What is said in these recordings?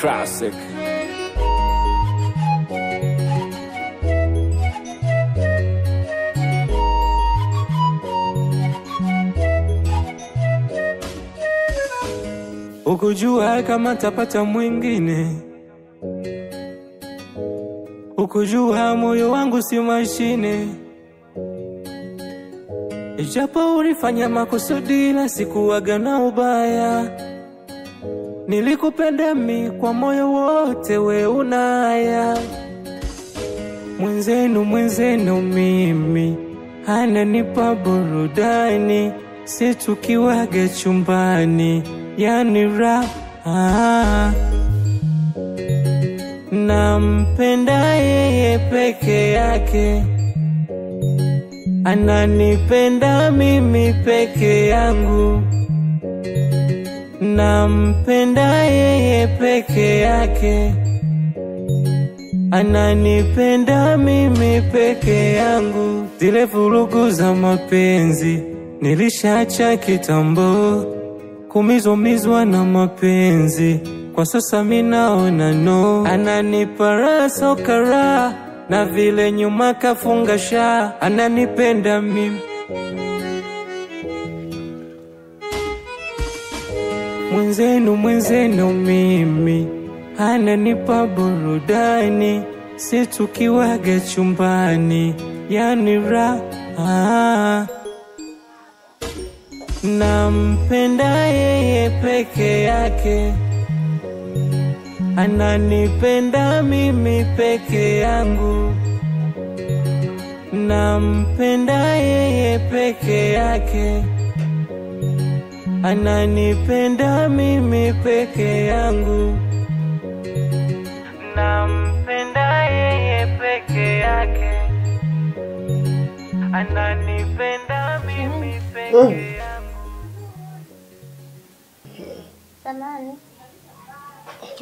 Classic. Ukujua kama tapata mwingine, ukujua moyo wangu si mashine. Ijapo ulifanya makusudi la sikuwaga na ubaya, nilikupenda mi kwa moyo wote, we unaya. Mwenzenu mwenzenu mimi ananipa burudani, si tukiwaga chumbani, yani raha. Nampenda yeye peke yake, ananipenda mimi peke yangu. Nampenda yeye peke yake, ananipenda mimi peke yangu. Zile vurugu za mapenzi nilishacha kitambo, kumizwa na mapenzi kwa sasa minaona no. Ananipa raha soka raha, na vile nyuma kafunga sha, ananipenda mimi. Mwenzenu mwenzenu mimi ananipa burudani, si tukiwaga chumbani, yani raha. Nampenda yeye peke yake, ananipenda mimi peke yangu. Nampenda yeye peke yake, ananipenda mimi peke yangu. Nampenda yeye peke yake, ananipenda mimi peke yangu. Samani.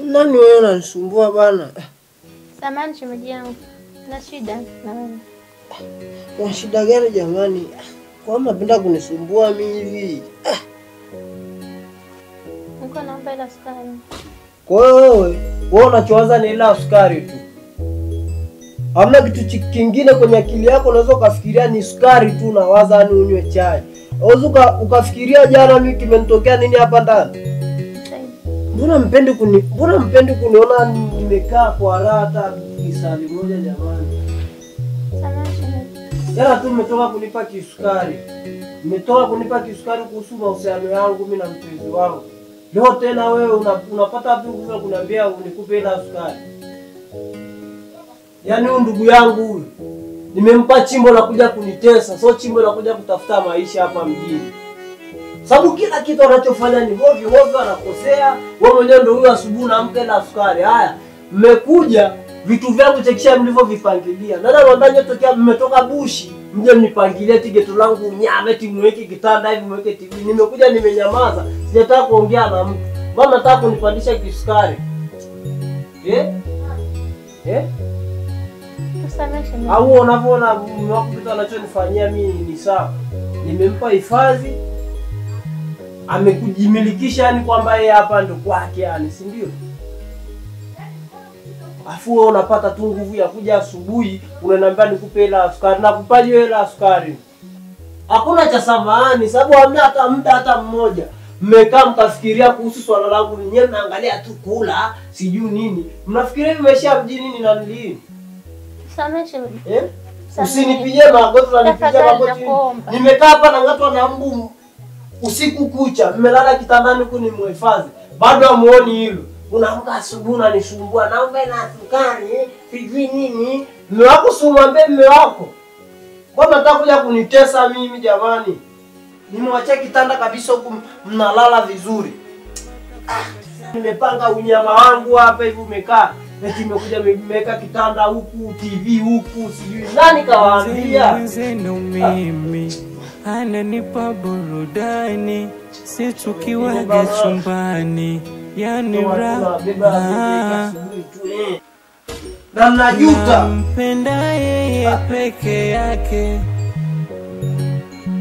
Nani wewe unanisumbua bana? Samani shemeji yangu. Na shida na wewe. Una shida gani jamani? Kwa nini unapenda kunisumbua mimi hivi? Niko naomba ila sukari. Kwa hiyo wewe unachowaza ni ila sukari tu. Hamna kitu kingine kwenye akili yako unaweza ukafikiria ni sukari tu, unawaza ni unywe chai. Unaweza ukafikiria jana mimi kimenitokea nini hapa ndani? Mbona mpendi kuniona nimekaa kwa raha hata kisali moja jamani? Jana tu mmetoka kunipa kisukari. Mmetoka kunipa kisukari kuhusu mahusiano yangu mimi na mpenzi wangu. Leo tena wewe unapata wapi nguvu ya kuniambia unikupe ila sukari? Yaani huyu ndugu yangu huyu nimempa chimbo la kuja kunitesa, sio chimbo la kuja kutafuta maisha hapa mjini. Sababu kila kitu anachofanya ni ovyo ovyo, anakosea. Wewe mwenyewe ndio huyo asubuhi unaamka na sukari. Haya, mmekuja vitu vyangu chekisha mlivyovipangilia. Nani anadhani tokea mmetoka bushi mje mnipangilie tigeto langu nyame eti mweke kitanda hivi mweke TV. Nimekuja nimenyamaza, sijataka kuongea na mtu. Mbona nataka kunipandisha kisukari? Eh? Eh? Au unavyoona mume wako kitu anachonifanyia mimi ni sawa. Nimempa hifadhi, amekujimilikisha yani kwamba yeye hapa ndo kwake yani, si ndio? Afu wewe unapata tu nguvu ya kuja asubuhi unaniambia nikupe hela sukari. Nakupaje hela sukari? Hakuna cha samahani sababu hamna hata muda hata mmoja. Mmekaa mkafikiria kuhusu swala langu wenyewe, mnaangalia tu kula, sijui nini. Mnafikiria maisha mjini ni nani lini? Eh? Usinipigie magoti, unanipigia magoti. Nimekaa hapa na ngatwa na mbu usiku kucha, mmelala kitandani huku ni mhifadhi. Bado hamuoni hilo. Unaamka asubuhi unanisumbua, naomba na sukari, sijui nini. Mume wako si umwambie mume wako. Mbona unataka kuja kunitesa mimi jamani? Nimewachia kitanda kabisa huku mnalala vizuri. Nimepanga unyama wangu hapa hivi umekaa. Eti nimekuja nimeweka kitanda huku, TV huku, sijui nani kawaambia. Mwenzenu mimi ananipa burudani, si tukiwaga chumbani, yani raha. Na najuta. Nampenda yeye peke yake,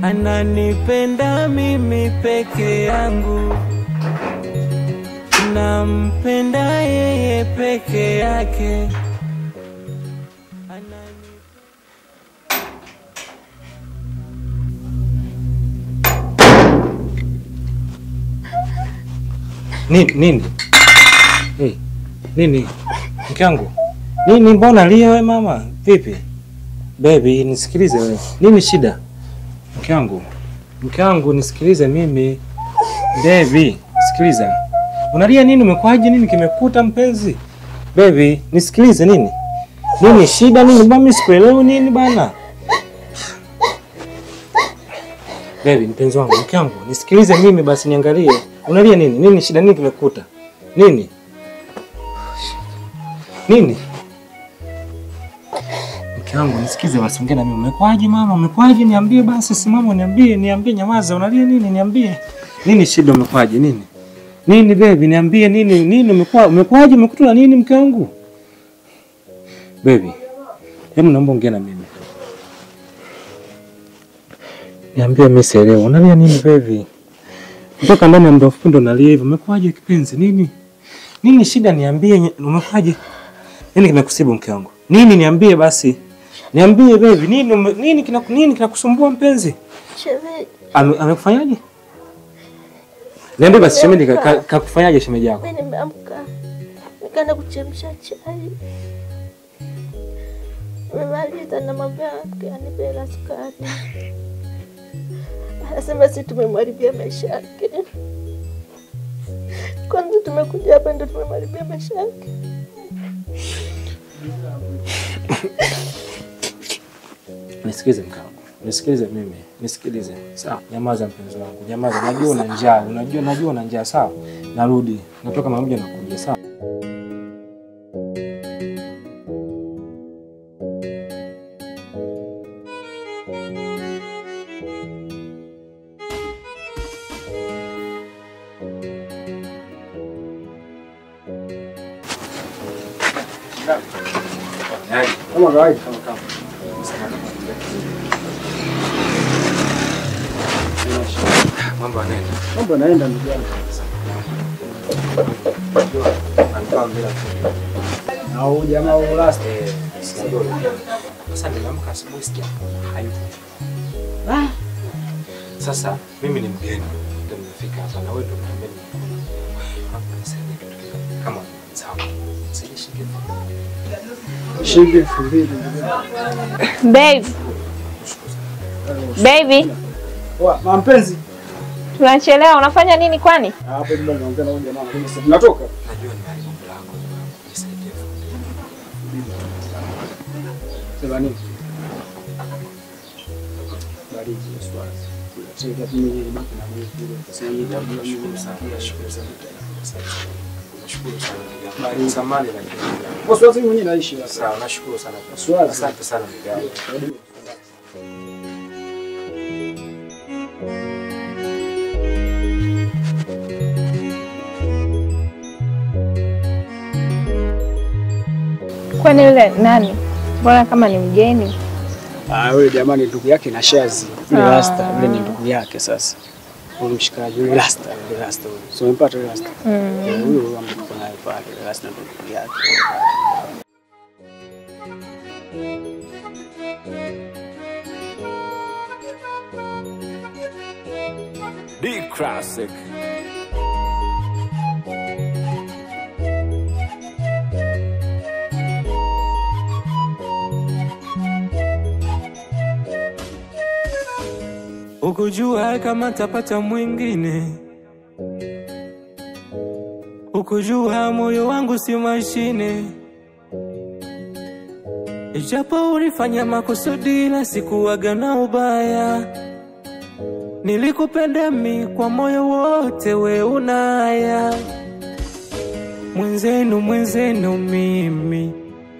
ananipenda mimi peke yangu. Nampenda yeye peke yake. Nini? Nini? Hey, nini? Mke wangu. Nini, mbona lia wewe mama? Vipi? Baby, nisikilize wewe. Nini shida? Mke wangu. Mke wangu nisikilize mimi. Baby, sikiliza. Unalia nini? Umekwaje? Nini kimekuta mpenzi? Baby, nisikilize nini? Nini shida nini? Bwana mimi sikuelewi nini bana? Baby, mpenzi wangu, mke wangu, nisikilize mimi basi niangalie. Unalia nini? Nini shida? Nini kimekuta? Nini? Nini? Mke wangu, nisikize basi, ongea na mimi. Umekwaje mama? Umekwaje? Niambie basi, simama niambie, niambie, nyamaza. Unalia nini? Niambie. Nini shida? Umekwaje? Nini? Nini baby? Niambie nini? Nini umekwaje? Umekwaje? Umekutwa nini mke wangu? Baby, hebu naomba ongea na mimi. Niambie mimi sielewi. Unalia nini baby? Kutoka ndani ya muda mfupi ndo nalia hivyo. Umekwaje kipenzi? Nini? Nini shida? Niambie, umekwaje? Nini kimekusibu mke wangu? Nini niambie basi? Niambie baby, nini nini nini kinakusumbua mpenzi? Shemeji. Amekufanyaje? Niambie basi shemeji kakufanyaje shemeji yako? Mimi nimeamka. Nikaenda kuchemsha chai. Nimemaliza na mambo yake anipe hela sukari. Anasema sisi tumemharibia maisha yake. Kwanza tumekuja hapa ndio tumemharibia maisha yake. Nisikilize mke wangu. Nisikilize mimi. Nisikilize. Sawa, nyamaza mpenzi wangu. Nyamaza. Najua una njaa. Unajua najua una njaa, sawa? Narudi. Natoka mara moja nakuja, sawa? Kama kawaida, kama kama. Mambo yanaenda. Mambo yanaenda ndugu yangu. Na huyu jamaa wa last. Sasa niliamka asubuhi sijaona hayupo. Sasa mimi ni mgeni. Ndio nimefika hapa na wewe ndio unaniambia nimekuona. Hapo nisaidie kitu kimoja. Kama sawa. Nisaidie shilingi 2000. Shilingi 2000. Babe. Baby. Poa, mpenzi. Tunachelewa, unafanya nini kwani? Hapo ndio naongea na huyu jamaa. Natoka. Najua nimeharibu mlango. Nisaidie 2000. Sema nini? Bariki swala. Sasa mimi nibaki na mimi. Sasa sana. Nashukuru sana. Nashukuru sana. Bali samani lakini. Kwa sababu mimi mwenyewe naishi hapa. Sawa, nashukuru sana. Asante sana ndugu. Kwani yule nani? Mbona kama ni mgeni? Ah, yule jamani ndugu yake na Shazi. Yule rasta, yule ni ndugu yake sasa. Huyu mshikaji yule rasta, yule rasta huyo. So umempata yule rasta? Huyo ambaye tuko naye pale, yule rasta ndio ndugu yake. D Classic. Ukujua kama tapata mwingine, ukujua moyo wangu si mashine. Ijapo ulifanya makusudi la sikuwaga na ubaya, nilikupenda mi kwa moyo wote, we unaya. Mwenzenu mwenzenu mimi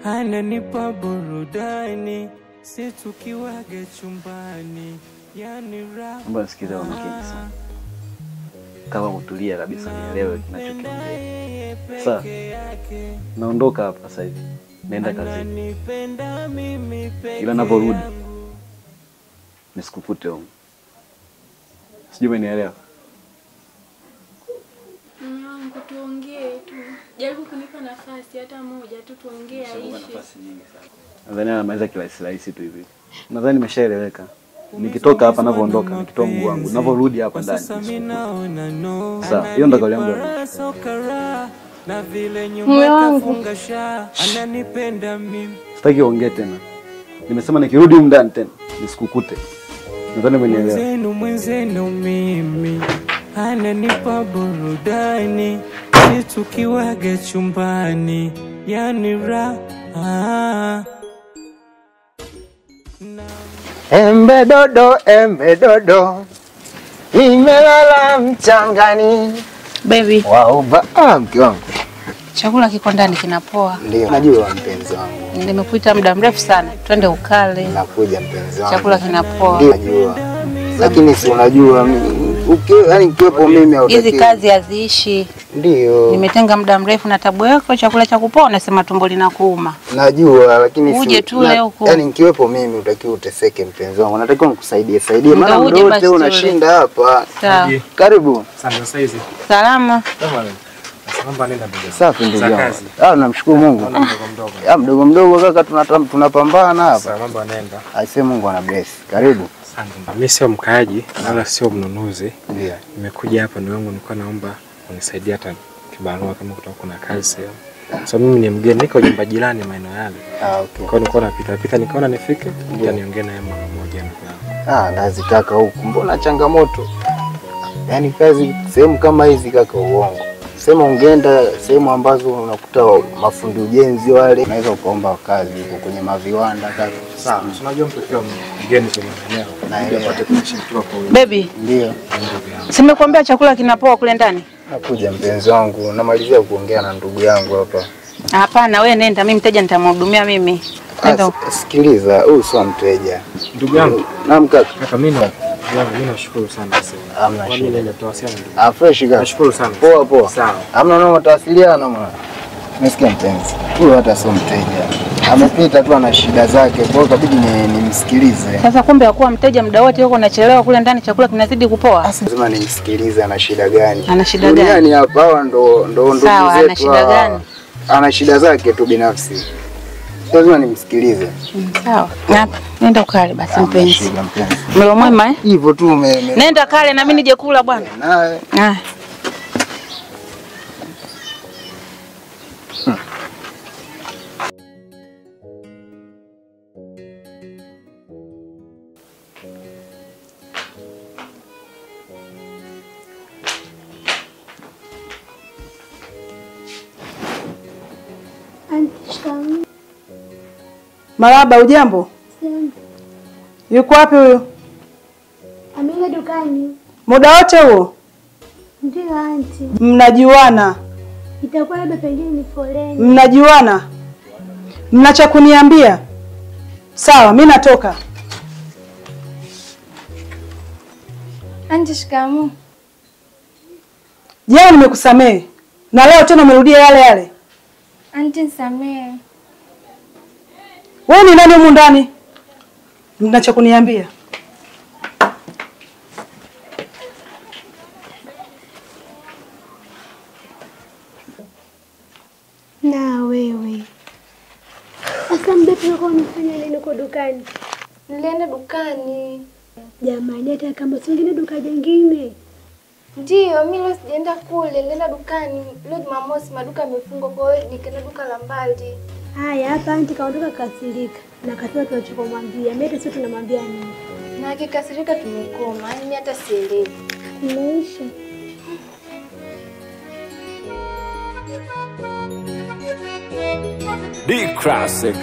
ananipa burudani, si tukiwaga chumbani. Naomba nisikize kwa makini sana. Kama kutulia kabisa nielewe kinachokiongea. Sasa naondoka hapa sasa hivi. Naenda kazini. Ila ninaporudi nisikukute huko. Sijui umenielewa. Mume wangu tuongee. Jaribu kunipa nafasi hata moja tu tuongee aishi. Nafasi nyingi sana. Nadhani anamaliza kirahisi rahisi tu hivi. Nadhani nimeshaeleweka. Nikitoka hapa ninavyoondoka, nikitoa mguu wangu, ninavyorudi hapa ndani. Sawa, hiyo ndo kauli yangu. Mume wangu. Sitaki uongee tena. Nimesema nikirudi humu ndani tena nisikukute. Nadhani umenielewa. Mwenzenu mwenzenu mimi ananipa burudani, tukiwaga chumbani, yani raha. Embe dodo, embe dodo, nimelala mchangani. Baby. Wauba, mke wangu. Chakula kiko ndani kinapoa. Ndio, najua mpenzi wangu. Nimekuita muda mrefu sana. Twende ukale. Nakuja mpenzi wangu. Chakula kinapoa. Ndio, najua. Lakini si unajua yaani nikiwepo mimi au hizi kazi haziishi. Ndio. Nimetenga muda mrefu na tabu yako chakula cha kupoa unasema tumbo linakuuma. Najua lakini uje tu leo huko. Yaani nikiwepo mimi utakiwa uteseke mpenzi wangu. Natakiwa nikusaidie saidie maana muda wote unashinda hapa. Sawa. Karibu. Asante saizi. Salama. Salama nenda ndugu. Safi ndugu yangu. Ah, namshukuru Mungu. Mdogo mdogo kaka tunapambana hapa. Sawa, mambo yanaenda. Aisee, Mungu ana bless. Karibu. Asante. Mimi sio mkaaji wala sio mnunuzi. Ndio. Nimekuja hapa ndugu yangu, nilikuwa naomba unisaidie hata kibarua kama kutoka kuna kazi sehemu. So mimi ni mgeni, niko nyumba jirani maeneo yale. Ah, okay. Kwa hiyo nilikuwa napita pita nikaona nifike, ndio niongee naye mara moja ndugu yangu. Ah, nazitaka huku. Mbona changamoto? Yaani kazi sehemu kama hizi kaka uongo. Sema ungeenda sehemu ambazo unakuta mafundi ujenzi wale, unaweza ukaomba kazi huko kwenye maviwanda kaka. Sawa, unajua mtu kiwa mgeni kwenye maeneo, na apate kuishi kutoka kwa wewe. Baby. Ndio. Simekuambia chakula kinapoa kule ndani? Nakuja mpenzi wangu, namalizia kuongea na ndugu yangu hapa. Hapana, wewe nenda, mimi mteja nitamhudumia mimi. Nenda. Sikiliza, huyu sio mteja. Ndugu yangu. Naam kaka. Kaka mimi nashukuru sana sasa. Hamna shida. Mimi nenda tutawasiliana ndugu. Ah, fresh kaka. Nashukuru sana. Poa poa. Sawa. Hamna noma, tutawasiliana mwana. Nimesikia mpenzi. Huyu hata sio mteja. Amepita tu ana shida zake, kwa hiyo ikabidi nimsikilize. Sasa kumbe hakuwa mteja muda wote yuko unachelewa kule ndani chakula kinazidi kupoa. Lazima nimsikilize ana shida gani. Ana shida gani? Duniani hapa hawa ndo ndugu zetu. Sawa, ana shida gani? Ana shida zake tu binafsi. Lazima nimsikilize. Sawa. Hapa nenda ukale basi mpenzi. Mlo mwema eh? Hivyo tu Nenda kale na mimi nije kula bwana. Naye. Ah. Maraba, ujambo? Yuko wapi huyo? Ameenda dukani. Muda wote huo? Ndio aunti. Mnajuana? Itakuwa labda pengine ni foleni. Mnajuana? Mna cha kuniambia? Sawa, mimi natoka. Aunti, shikamoo. Jana nimekusamehe na leo tena umerudia yale yale. Aunti, nisamehe. Wewe ni nani humu ndani? Mna cha kuniambia? Na wewe. Sasa mbepi uko unafanya nini huko dukani? Nilienda dukani. Jamani, hata kama singine duka jingine. Ndio, mimi leo sijaenda kule, nilienda dukani. Leo Jumamosi maduka yamefungwa, kwa hiyo nikaenda duka la mbali. Haya, hapa anti kaondoka kasirika na kasema tunachomwambia. Mimi hata sio tunamwambia nini. Na akikasirika tumekoma, yaani mimi hata sielewi. Maisha. D Classic.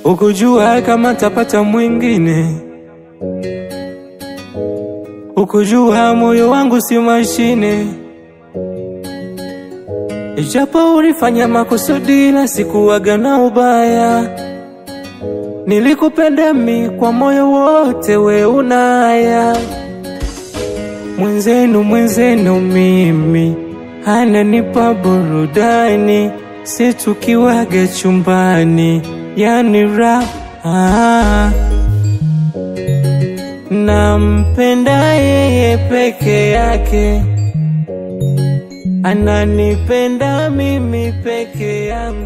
Ukujua kama tapata mwingine, ukujua moyo wangu si mashine, ijapo ulifanya makusudi la sikuwaga na ubaya. Nilikupenda mi kwa moyo wote, we unaya. Mwenzenu mwenzenu mimi ananipa burudani, si tukiwaga chumbani, yani raha. Nampenda yeye peke yake, ananipenda mimi peke yangu.